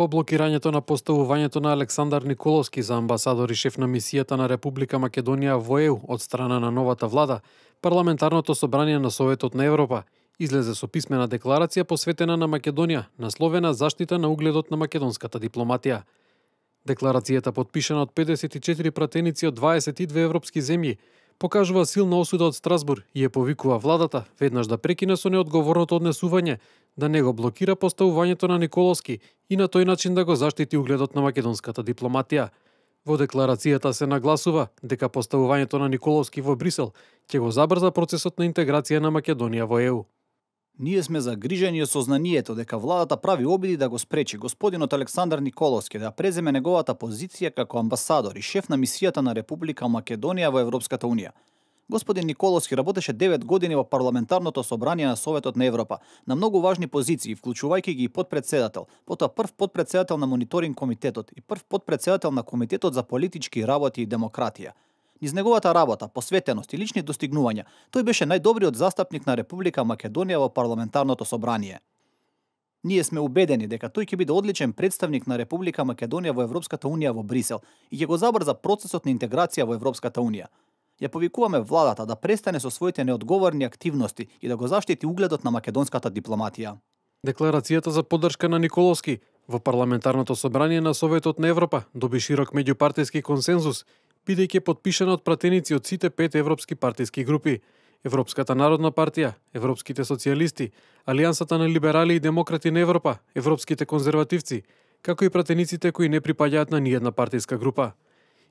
По блокирањето на поставувањето на Александар Николовски за амбасадор и шеф на мисијата на Република Македонија во ЕУ од страна на новата влада, Парламентарното собрание на Советот на Европа излезе со писмена декларација посветена на Македонија, насловена Заштита на угледот на македонската дипломатија. Декларацијата, подпишана од 54 пратеници од 22 европски земји, покажува силна осуда од Страсбур и ја повикува владата веднаш да прекине со неодговорното однесување, да не го блокира поставувањето на Николовски и на тој начин да го заштити угледот на македонската дипломатија. Во декларацијата се нагласува дека поставувањето на Николовски во Брисел ќе го забрза процесот на интеграција на Македонија во ЕУ. Ние сме загрижени со знанието дека владата прави обиди да го спречи господинот Александар Николовски да преземе неговата позиција како амбасадор и шеф на мисијата на Република Македонија во Европската унија. Господин Николовски работеше 9 години во Парламентарното собрание на Советот на Европа на многу важни позиции, вклучувајќи ги и подпредседател, потоа прв подпредседател на мониторинг комитетот и прв подпредседател на Комитетот за политички работи и демократија. Низ неговата работа, посветеност и лични достигнувања, тој беше најдобриот застапник на Република Македонија во Парламентарното собрание. Ние сме убедени дека тој ќе биде одличен представник на Република Македонија во Европската унија во Брисел и ќе го забрза процесот на интеграција во Европската унија. Ја повикуваме владата да престане со своите неодговорни активности и да го заштити угледот на македонската дипломатија. Декларацијата за поддршка на Николовски во Парламентарното собрание на Советот на Европа доби широк меѓупартиски консензус, бидејќи подпишана од пратеници од сите 5 европски партиски групи: Европската народна партија, Европските социјалисти, Алијансата на либерали и демократи на Европа, Европските конзервативци, како и пратениците кои не припаѓаат на ниедна партиска група.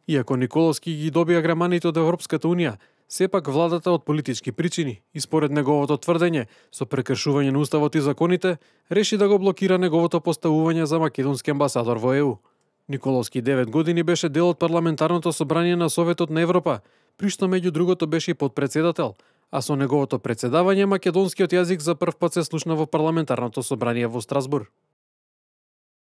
Иако Николовски ги добија граманите од Европската унија, сепак владата од политички причини и според неговото тврдење со прекршување на уставот и законите, реши да го блокира неговото поставување за македонски амбасадор во ЕУ. Николовски 9 години беше дел од Парламентарното собрание на Советот на Европа, при што меѓу другото беше и подпредседател, а со неговото председавање македонскиот јазик за прв пат се слушна во Парламентарното собрание во Страсбур.